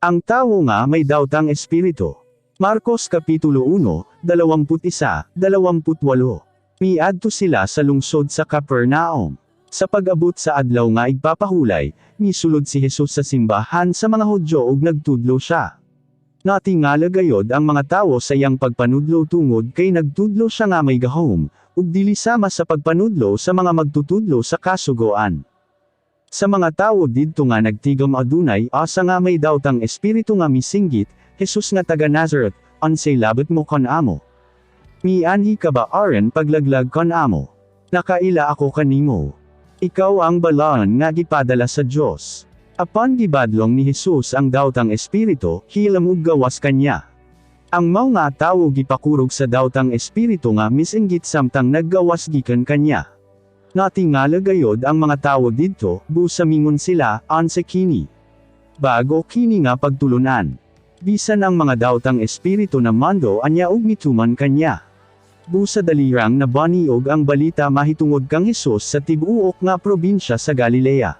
Ang tawo nga may dawtang espiritu. Marcos Kapitulo 1, 21, 28. Miadto sila sa lungsod sa Capernaum. Sa pag-abot sa adlaw nga igpapahulay, misulod si Jesus sa simbahan sa mga Hudyo ug nagtudlo siya. Natingala gayod ang mga tawo sa iyang pagpanudlo tungod kay nagtudlo siya nga may gahom, ug dili sama sa pagpanudlo sa mga magtutudlo sa kasugoan. Sa mga tawo didto nga nagtigom adunay asa nga may dawtang espiritu nga misinggit, "Jesus nga taga Nazareth, unsay labot mo kanamo? Mianhi ka ba aron paglaglag kanamo? Nakaila ako kanimo. Ikaw ang balaan nga gipadala sa Dios." Apan gibadlong ni Jesus ang dawtang espiritu, "Hilam ug gawas kanya." Ang mao nga tawo gipakurog sa dawtang espiritu nga misinggit samtang naggawas gikan kanya. Natingala gayod ang mga tawo didto, busa mingon sila, "Unsa kini? Bag-o kini nga pagtulunan. Bisan ang mga dawtang espiritu namando anya ug mituman kanya." Busa dalirang nabaniog ang balita mahitungod kang Hesus sa tibuok nga probinsya sa Galilea.